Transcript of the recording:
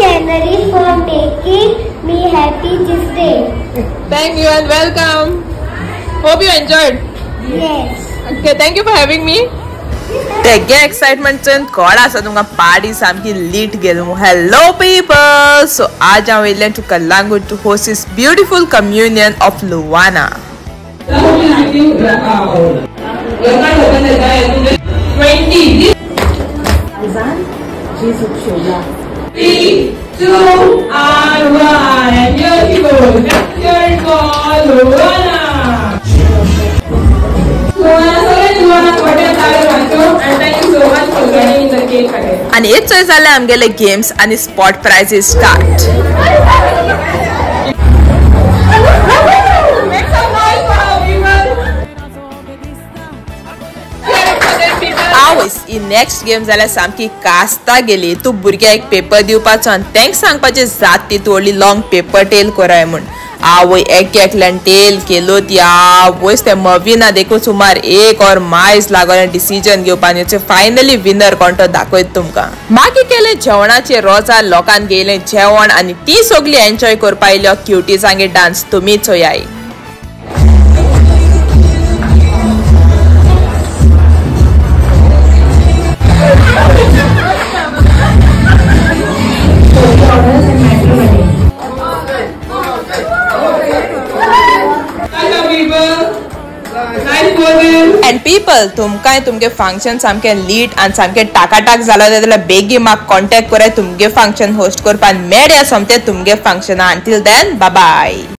Shanari for making me happy this day. Thank you and welcome. Hope you enjoyed. Yes. Okay, thank you for having me. तेगे excitement चोवन कोण आसा तुमकां party सामकी लीट गेलो. Hello people, so आज हांव येयलें to Calangute to host this beautiful communion of Luana. 3, 2, and 1, and here she goes. That's your call, Luana. Luana, and thank you so much for joining in the cake cutting. आणि हेच चोय जालें आमगेले games आनी spot prices start. आवयस, ही next game जाल्यार सामकी कास्ता गेली. तूं भुरग्याक एक पेपर दिवपाचो आनी तांकां सांगपाचें जात ती तूं व्हडली लॉंग पेपर टेल कराय म्हूण. आवय एक एकल्यान टेल केलो ती. आवयस ते मविना देखून सुमार एक और मायज लागोलें डिसिजन घेवपाक. फायनली विनर कोण तो दाखयत तुमकां. मागीर केलें जेवणाचे रोजार लोकांक गेलें जेवण आनी ती सगळी एन्जॉय करपा येयल्यो क्युटीजांगे डान्स तुमी चोयाय. एंड पीपल, तुमकांय तुमगे फंक्शन सामकें लीट आनी सामकें टाकाटाक जालो जाल्यार बेगीन म्हाका कॉन्टेक्ट कराय तुमगे फंक्शन होस्ट करपाक. मेळया सोमतें तुमगे फंक्शना. Until then, bye bye.